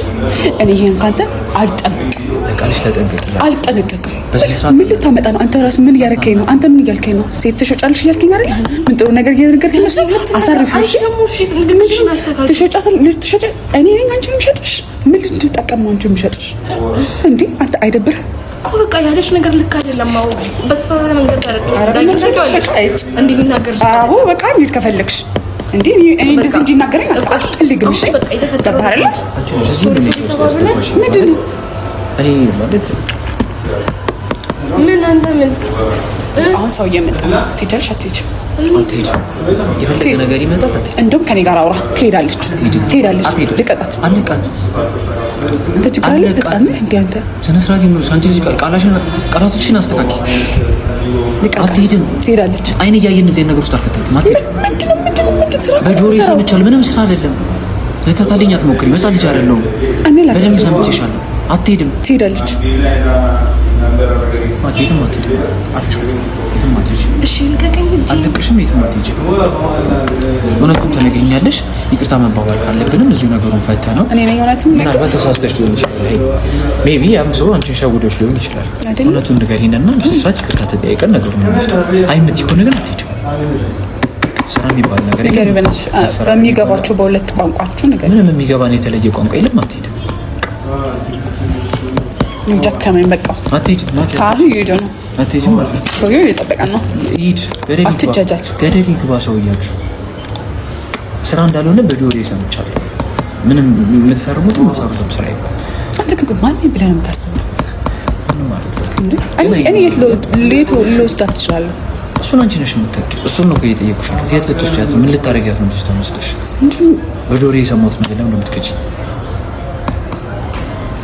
እኔ ይሄን ካንተ አልጠብቅም፣ ለቃልሽ ተጠንቀቂ። አልጠነቀቅም። በስነ ስርዓት ምን ልታመጣ ነው? አንተ ራስህ ምን እያረከኝ ነው? አንተ ምን እያልከኝ ነው? ሴት ትሸጫለሽ እያልከኝ አይደል? ምን ጥሩ ነገር እየነገርከኝ ይመስላል? አሳርፊው። እሺ ትሸጫታለሽ? ልትሸጪ እኔ ነኝ አንቺን የምሸጥሽ? ምን ልትጠቀም ነው አንቺ የምሸጥሽ? እንዴ አንተ አይደብርህም? እኮ በቃ ያለሽ ነገር ልክ አይደለም። አዎ በተሳሳተ መንገድ ኧረ በእናትሽ በቃ አይጥ። እንዲህ የሚናገር አዎ በቃ እንሂድ ከፈለግሽ። እንዴ እኔ እንደዚህ እንዲናገረኝ አልፈልግም። እሺ በቃ የተፈጠረው ገባህ አይደለ? አንቺ ነሽ እዚህ ምን ያስገባሽ? ምንድን ነው እኔ ማለት ምን አንተ ምን አሁን ሰው እየመጣ ነው። ትሄጃለሽ አትሄጂም? አትሄጂም። የፈለገ ነገር ይመጣል። አትሄጂም። እንደውም ከኔ ጋር አውራ። ትሄዳለች፣ ትሄዳለች። አትሄድም። ልቀቃት። አልቃት። አንተ ችግር አለ? ህፃን ነህ እንዴ አንተ? ስነ ስርዓት ይኑርሽ። አንቺ ልጅ ቃላቶችሽን አስተካኪ። ልቀቃት። አትሄድም። ትሄዳለች። አይን እያየ እንደዚህ አይነት ነገር ውስጥ አልከታትም። አትሄድም። ምንድነው ምንድነው ምንድን ስራ በጆሮዬ የምትሰራው? ሰምቻለሁ። ምንም ስራ አይደለም። ልታታለኝ አትሞክሪ። መጻ ልጅ አይደለሁም። እኔ ላታልልሽ። በደንብ ሰምቼሻለሁ። አትሄድም። ትሄዳለች። ማኪ የትም አትሄድም። የትም አትሄጂም። እሺ ልቀቀኝ እንጂ አልለቅሽም። የትም አትሄጂም። እውነቱን ትነግሪኛለሽ። ይቅርታ መባባል ካለብንም እዚሁ ነገሩን ፈተ ነው። እኔ ነኝ እውነቱን ነገር ምናልባት ተሳስተሽ ሊሆን ይችላል። Maybe ያም ሰው አንቺን ሸውዶሽ ሊሆን ይችላል። አይደለም? እውነቱን ንገሪንና በስነ ስርዓት ይቅርታ ተጠያይቀን ነገሩን እንፍታው። አይ የምትይ ከሆነ ግን አትሄጂም። ስራ የሚባል ነገር ንገሪው የለም። በእናትሽ። በሚገባችሁ በሁለት ቋንቋችሁ ንገሪው። ምንም የሚገባን የተለየ ቋንቋ የለም። አትሄድም። ደከመኝ በቃ። አትሄጂም። ማኪ ሰዓቱ እየሄደ ነው። አትሄጂም አልኩሽ። ሰውዬው እየጠበቀን ነው። ሂድ፣ ገደል ይግባ። አትጃጃል። ገደል ይግባ ሰውያችሁ። ስራ እንዳልሆነ በጆሮዬ ሰምቻለሁ። ምንም የምትፈርሙትም የምትሰሩትም ስራ የለም። አንተ ግን ማን ብለህ ነው የምታስበው? ምንም አይደለም። እንዴ እኔ የት ልወስዳት እችላለሁ? እሱን አንቺ ነሽ የምታውቂው። እሱን ነው እኮ እየጠየኩሽ ያለሁት። የት ልትወስጃት? ምን ልታደርጊያት ነው ልጅቷን ወስደሽ? በጆሮዬ የሰማሁት ነገር ለምን ነው የምትከጂኝ?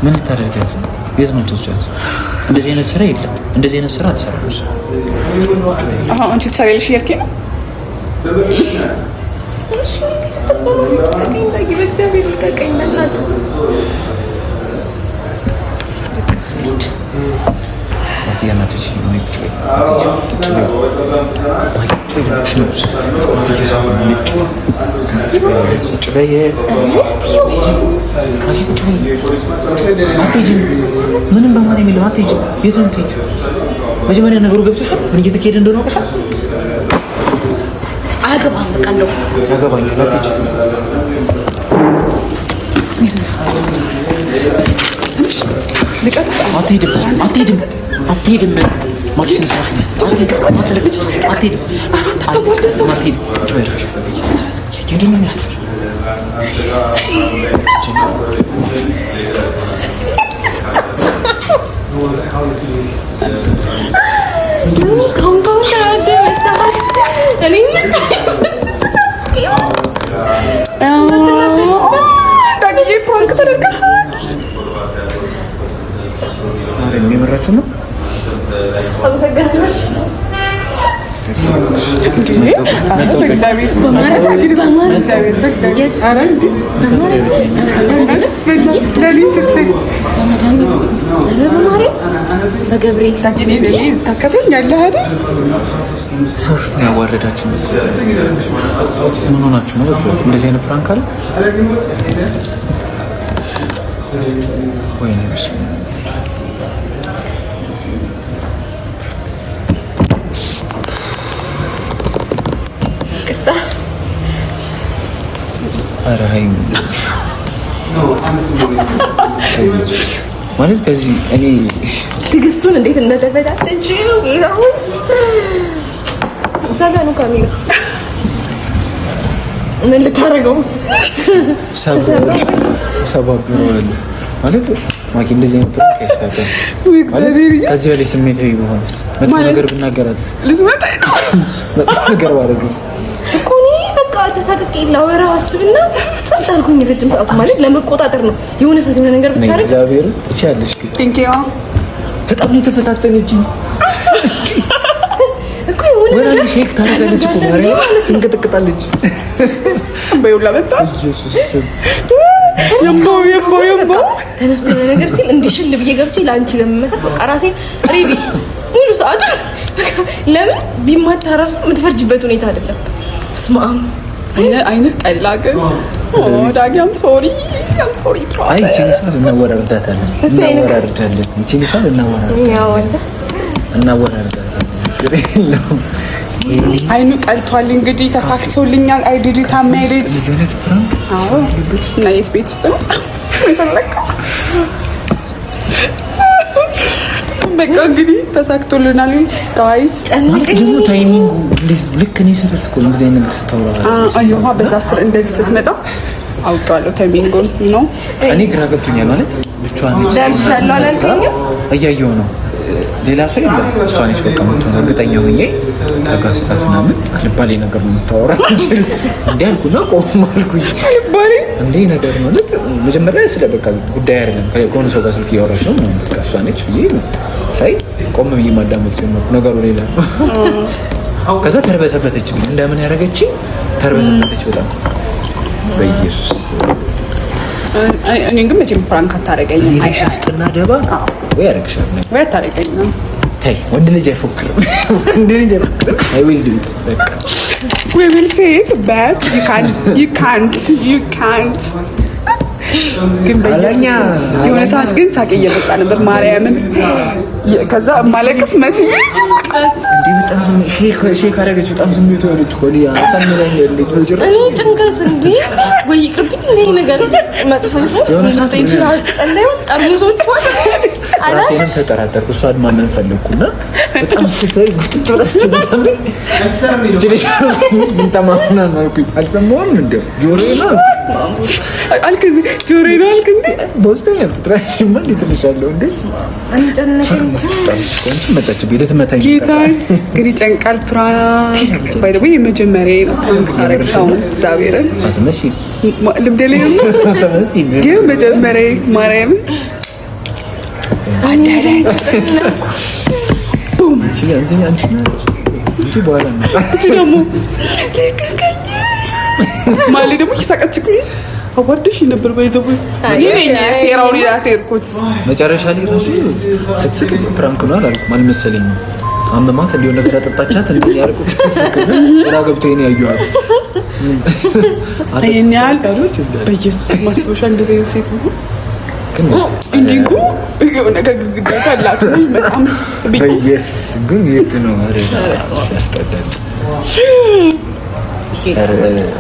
ምን ልታደርጊያት ነው? የት ነው የምትወስጃት? እንደዚህ አይነት ስራ የለም። እንደዚህ አይነት ስራ አትሰራም። አሁን አንቺ ትሰሪያለሽ እያልከኝ ነው? ልቀቀኝ ዳጊ፣ በእግዚአብሔር ልቀቀኝ በእናትህ። ማኪ እያናደድሽኝ ነው። ቁጭ በይ። ቁጭ በይ። ማኪ ቁጭ በይ እያልኩሽ ነው። ማኪ እየሳበኝ ነው። ቁጭ በይ። ማኪ ቁጭ በይ። አትሄጂም። ምንም በማርያም የለም። አትሄጂም። የት ነው የምትሄጂው? መጀመሪያ ነገሩ ገብቶሻል? ምን እየተካሄደ እንደሆነ አውቀሻል? አያገባህም። በቃ እንደው ያገባኛል። አትሄጂም። ልቀቃት። አትሄድም። አትሄድም። አትሄድም። ማኪ ስነ ስርዓት አትሄድም። አትሄድም። አትሄድም። ቁጭ በይ አርፈሽ። ምንድን ነው የሚያስፈራው? ካሁን ተናደህ መጣህ። እኔ ዳግዬ prank ተደርጋ ማርያም የመራችሁ ነው። አመሰግናለሁ። በእግዚአብሔር በእግዚአብሔር ኧረ እንዴ ለእኔ ስትል ኧረ በማርያም በገብርኤል ታከብረኛለህ አይደል? ሰው ፊት ነው ያዋረዳችሁ። ምን ሆናችሁ ነው? በእግዚአብሔር እንደዚህ አይነት prank አለ? ወይኔ በስመ አብ። ይቅርታ። ኧረ ሀይሚ ማለት ከዚህ እኔ ትዕግስቱን እንዴት እንደተፈታተች ይሁን። እዛ ጋ ነው ካሜራ። ምን ልታደርገው? ሰባብረዋለሁ ማለት ማኪ እንደዚህ አይነት prank አይሳካም። እግዚአብሔር። ከዚህ በላይ ስሜታዊ ብሆንስ፣ መጥፎ ነገር ብናገራትስ? ልትመጣ ነው። መጥፎ ነገር ባደርግስ? እኮ እኔ በቃ ተሳቅቄ ላወራ አስብና ጸጥ አልኩኝ። ረጅም ሰዓት ማለት ለመቆጣጠር ነው። የሆነ ሰዓት የሆነ ነገር እኔ ብታደርግ እግዚአብሔር ትችያለሽ፣ ግን Thank you. በጣም ነው የተፈታተነችኝ። እኮ የሆነ ወላ ነገር shake ታደርጋለች እኮ፣ ማርያም ትንቀጠቅጣለች። በይውላ መጣ። ኢየሱስ ስም። የምባው የምባው የምባው። ተነስቶ የሆነ ነገር ሲል እንዲሽል ብዬ ገብቼ ለአንቺ ለመመታት በቃ ራሴን ready ሙሉ ሰዓቱ። ለምን ቢማታ ራሱ የምትፈርጅበት ሁኔታ አይደለም። ስማም። አይንህ ቀላ ግን። ዳጊ፣ I'm sorry, I'm sorry. አይ ይቺን ሰዓት እናወራርዳታለን፣ እስቲ አይንህ እናወራርዳለን። ይቺን ሰዓት እናወራርዳለን፣ ያው አንተ እናወራርዳታለን። ችግር የለውም። አይኑ ቀልቷል። እንግዲህ ተሳክቶልኛል። I did it, I made it. እንደዚህ አይነት prank አዎ። እና የት ቤት ውስጥ ነው የፈለከው? በቃ እንግዲህ ተሳክቶልናል guys። ማለት ደግሞ timing ኡ እንዴት ነው? ልክ እኔ ስደርስ እኮ ነው እንደዚህ አይነት ነገር ስታወራ። አየኋ፣ በዛ ስር እንደዚህ ስትመጣ አውቄዋለሁ timing ኡን ነው። እኔ ግራ ገብቶኛል። ማለት ብቻዋን ነች። ደርሻለሁ አላልከኝም? እያየሁ ነው። ሌላ ሰው የለም። እሷ ነች በቃ የምትሆነው። እርግጠኛ ሆኜ ጠጋ ስላት ምናምን አልባሌ ነገር ነው የምታወራው እንዲህ አልኩና ቆም አልኩኝ። አልባሌ። እንዴ ነገር ማለት መጀመሪያ ስለ በቃ ጉዳይ አይደለም፣ ከሆነ ሰው ጋር ስልክ እያወራች ነው ምናምን፣ በቃ እሷ ነች ብዬ ሳይ ቆም ብዬ ማዳመጥ ጀመርኩ። ነገሩ ሌላ ነው። ከዛ ተርበተበተችብኝ። እንደምን ያደረገችኝ ተርበተበተች በጣም፣ በኢየሱስ። እኔ ግን መቼም prank አታረገኝም። አይ ሽፍጥና ደባ ወይ ያደርግሻል። ወይ አታረገኝም። ተይ፣ ወንድ ልጅ አይፎክርም። ወንድ ልጅ አይፎክርም። I will do it በቃ። We will see it, but you can't, you can't, you can't. ግን በኢየሱስ ስም የሆነ ሰዓት ግን ሳቅ እየመጣ ነበር ማርያምን። ከዛ ማለቅስ መስዬ እንዴ በጣም shake shake አደረገች። በጣም ስሜቱ የሆነች እኮ ሊያ አሳምናኛለች። በጭራሽ። እኔ ጭንቀት እንዴ ወይ ይቅርብኝ እንዴ ነገር መጥፎ የሆነ ሰዓት ጠርሙሶች ራሴንም ተጠራጠርኩ። እሷ ማመን ፈለግኩና በጣም ስትሰሪ ጉፍጥጥ ብላ ስትመጣብኝ ምን ተማምና ነው አልኩኝ። አልሰማሁም እንደ ጆሮዬ ነው። አልክ፣ ጆሮዬ ነው አልክ እንዴ? በውስጤ ነው ያልኩት። ራሽማ እንዴት እልሻለሁ እንዴ መጣችብኝ ልትመታኝ። ጌታ ግን ይጨንቃል። Prank by the way የመጀመሪያ ነው prank ሳረግ ሰውን፣ እግዚአብሔርን። አትመስይም። ልምድ ላይ ነው። አትመስይም። ግን መጀመሪያ ማርያምን አዳረት ቡም። አንቺ አንቺ አንቺ አንቺ በኋላ ነው። እቺ ደግሞ ልቀቀኝ ማሌ ደግሞ እየሳቀች እኮ አዋርደሽ ነበር። ባይዘው እኔ ነኝ ሴራውን ያሴርኩት። መጨረሻ ላይ ራሱ ስትስቅ prank ነው አላልኩም፣ አልመሰለኝም። አመማት እንዲሆን ነገር አጠጣቻት እንደ ያልኩት ስቅ ግራ ገብቶ ነው ያየኋት። ይሄን ያህል በኢየሱስ ማስበሻ እንደዚህ አይነት ሴት መሆን እንዲህ እኮ የሆነ ከግድግዳ ካላት ወይ በጣም በኢየሱስ ግን የት ነው? ኧረ ያስጠላል። ኧረ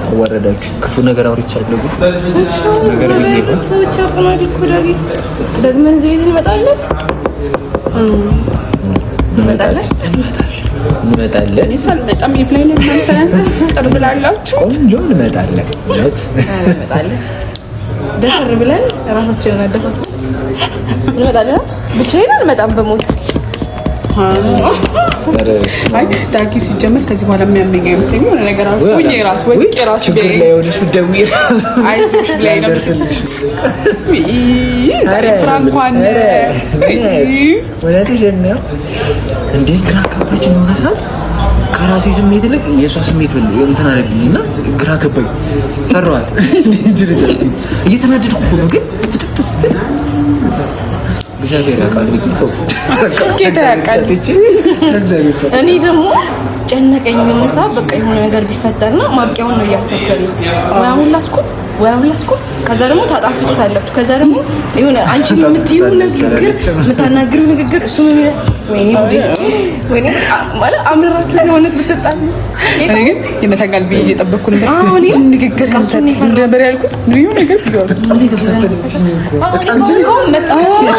አዋረዳችሁ። ክፉ ነገር አውርቻለሁ ግን ነገር ብዬ ይሆን? ሰዎች ያውቁናል እኮ ዳጊ። ደግመን እዚህ ቤት እንመጣለን እንመጣለን። እንመጣለን። እኔ ሳልመጣም ይብላኝ ለእናንተ ቅርብ ላላችሁ። ቆንጆ እንመጣለን። እውነት። እንመጣለን። ደፈር ብለን ራሳችንን አደፋፍረን እንመጣለን። ብቻዬን አልመጣም በሞት። አይ ዳጊ ሲጀመር ከዚህ በኋላ የሚያመኝ አይመስለኝም። የሆነ ነገር አልፎኝ ራሱ ወድቄ ራሱ ችግር ላይ ሆነሽ ብትደውይ ራሱ አይዞሽ ብላኝ ነው። ደርስልሽ። ዛሬ prank ኳን እውነትሽን ነው እንዴ? ግራ ገባችኝ። የሆነ ሰዓት ከራሴ ስሜት ይልቅ የእሷ ስሜት እንትን አለብኝ እና ግራ ገባኝ። ፈራኋት። እየተናደድኩ እኮ ነው፣ ግን ፍትት ስትል እግዚአብሔር ያውቃል ብዬ ተውኩት። ጌታ ያውቃል። ሰጥቼ እግዚአብሔር ሰጠ። እኔ ደግሞ ጨነቀኝ። የሆነ ሰዓት በቃ የሆነ ነገር ቢፈጠርና ማብቂያውን ነው እያሰብኩ ያለሁት። ወይ አሁን ላስቁም ወራውን ላስቆም። ከዛ ደግሞ ታጣፍጡታላችሁ። ከዛ ደግሞ የሆነ አንቺ የምትይው ንግግር፣ የምታናግሪው ንግግር፣ እሱ ምን ይላል? ወይኔ ወይኔ ማለት አምራችሁ የሆነት ብትጣሉስ? እኔ ግን ይመታኛል ብዬ እየጠበቅኩ ነበር። ንግግር ነበር ያልኩት፣ ልዩ ነገር ብዬዋለሁ።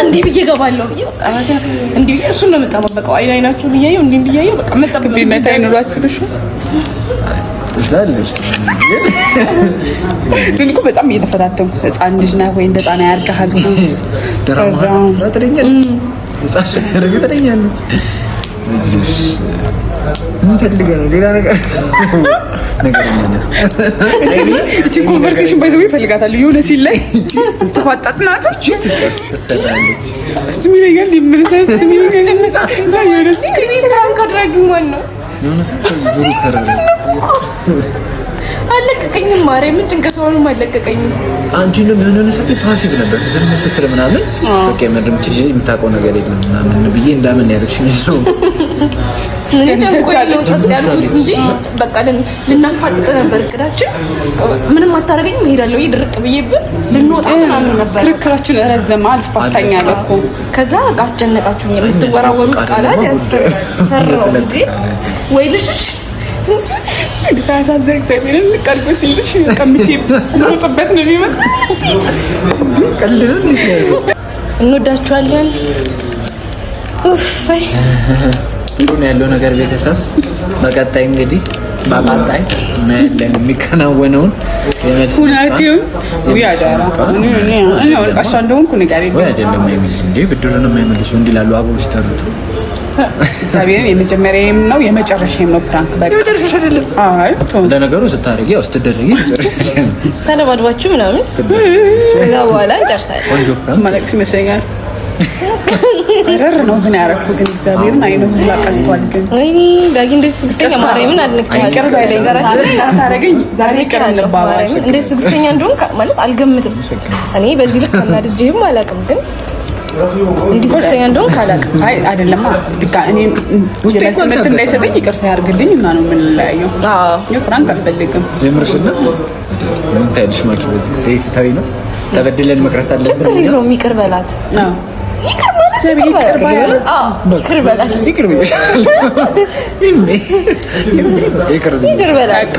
እንዲህ ብዬ እገባለሁ ብዬ እንዲህ ብዬ እሱን ነው የምጠባበቀው። አይን አይናችሁን እያየሁ እንዲህ እንዲህ በቃ መጠበቅ ቢመታኝ ኑሮ አስበሽው እዛ ልብስ ግን እኮ በጣም እየተፈታተንኩት ህፃን ልጅ ነህ ወይ እንደ ህፃን ያርግሃል። ከዛ ትለኛለች። ምን ፈልገህ ነው? ሌላ ነገር እችን conversation ባይዘው ይፈልጋታል። የሆነ ሲል ላይ ተፋጣጥናት ትሰራለች። እሱ ይለኛል የምልህ እሱ ይለኛል የሆነ prank አድራጊው ማን ነው? አለቀቀኝም። ማርያምን ጭንቀቷንም አለቀቀኝም። አንቺ እንደውም የሆነ ሰዓት passive ነበር ዝም ስትል ምናምን በቃ የምርም ልጅ የምታውቀው ነገር የለም ምናምን ብዬ እንዳምን ያደረግሽኝ ነው። እኔ ጨንቆኝ ነው ጸጥ ያልኩት እንጂ በቃ ልናፋጥጥ ነበር እቅዳችን። ምንም አታደርገኝም እሄዳለሁ ብዬ ድርቅ ብዬብን ልንወጣ ምናምን ነበር። ክርክራችን ረዘመ። አልፋታኝ አለ እኮ። ከዛ በቃ አስጨነቃችሁኝ። የምትወራወሩት ቃላት ያስፈራል። ፈራሁ እንዴ ወይ ልሽሽ ሳያሳዝን እግዚአብሔርን ቀልጎ ሲልሽ ቀምቼ ሮጥበት ነው የሚመስለው። እንወዳችኋለን። ጥሩ ነው ያለው ነገር ቤተሰብ። በቀጣይ እንግዲህ በቀጣይ እናያለን የሚከናወነውን ሁናቴውን አሻ እንደሆንኩ ንገሪኝ። ወይ አይደለም እንዴ ብድሩን የማይመልሱ እንዲህ ላሉ አበው ሲጠሩት እግዚአብሔርን የመጀመሪያዬም ነው የመጨረሻዬም ነው prank። በቃ የመጨረሻሽ አይደለም። አይ ለነገሩ ስታደርጊ ያው ስትደረጊ የመጨረሻሽ ተደባድባችሁ ምናምን ከዛ በኋላ እንጨርሳለን። ቆንጆ prank ማለቅስ ይመስለኛል። ረር ነው ግን ያደረኩ ግን እግዚአብሔርን አይነ ሁላ ቀልቷል። ግን ወይኔ ዳጊ እንዴት ትዕግስተኛ ማርያምን አድንቄሃለሁ። ይቅር በለኝ ታደርገኝ ዛሬ ይቅር እንባባል። እንዴት ትዕግስተኛ እንደሆንክ ማለት አልገምትም። እኔ በዚህ ልክ አናድጄህም አላውቅም፣ ግን እንዴት ትዕግስተኛ እንደሆንክ አላውቅም። አይ አይደለማ ድጋ እኔ የመልስ ምት እንዳይሰጠኝ ይቅርታ ያድርግልኝ እና ነው የምንለያየው። አዎ prank አልፈልግም። የምርሽን ነው? ምን ታያለሽ ማኪ? በዚህ ጉዳይ ፍትሃዊ ነው። ተበድለን መቅረት አለብን። ችግር የለውም። ይቅር በላት። ይቅር ማለት ይቅር በላት። ይቅር ይቅር በላት።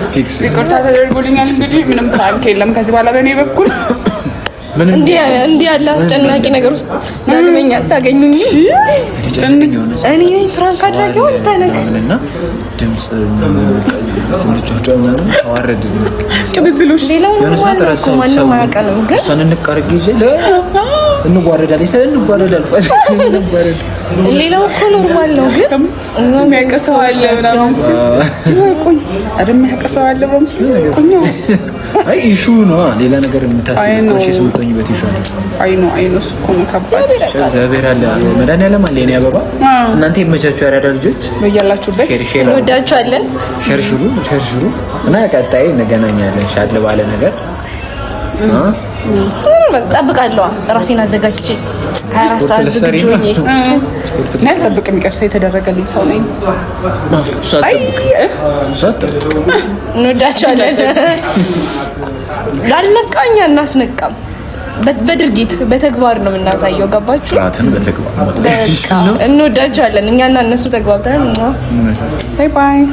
ይቅርታ ተደርጎልኛል። እንግዲህ ምንም prank የለም ከዚህ በኋላ በእኔ በኩል። እንዲህ ያለ አስጨናቂ ነገር ውስጥ ዳግመኛ አታገኙኝም። እኔ prank አድራጊው አንተ ነህ። እና ድምፅ ስንጫጫ ምናምን ተዋረድን። ቅብብሎሽ ሌላው የሆነ ሰዓት ረሳሁት። ማንም አያውቀንም፣ ግን እሷን እንቃርግ ይዤ እንጓረዳለን እንጓረድ ሌላው እኮ normal ነው፣ ግን የሚያውቅ ሰው አለ ምናምን ሲል ይወቁኝ አይደል? የሚያውቅ ሰው አለ ምናምን ሲል ይወቁኝ። አይ issue ነው ሌላ ነገር የምታስቢው conscious የምትሆኝበት issue ነው። አይ ነው አይ ነው፣ እሱ እኮ ነው ከባድ። እግዚአብሔር አለ መድኃኒዓለም አለ። የኔ አበባ እናንተ ይመቻችሁ፣ ያራዳ ልጆች በያላችሁበት share share እንወዳችኋለን። ሸርሽሩ ሸርሽሩ እና ቀጣይ እንገናኛለን። ሻል ባለ ነገር ጠብቃለሁ። ራሴን አዘጋጅቼ 24 ሰዓት ዝግጁ ሆኜ እኔ አልጠብቅም። ይቅርታ የተደረገልኝ ሰው ነኝ። እንወዳቸዋለን። ላልነቃ እኛ እናስነቃም። በድርጊት በተግባር ነው የምናሳየው። ገባችሁ? ጥራትን በተግባር እንወዳቸዋለን። እኛና እነሱ ተግባብተን bye bye።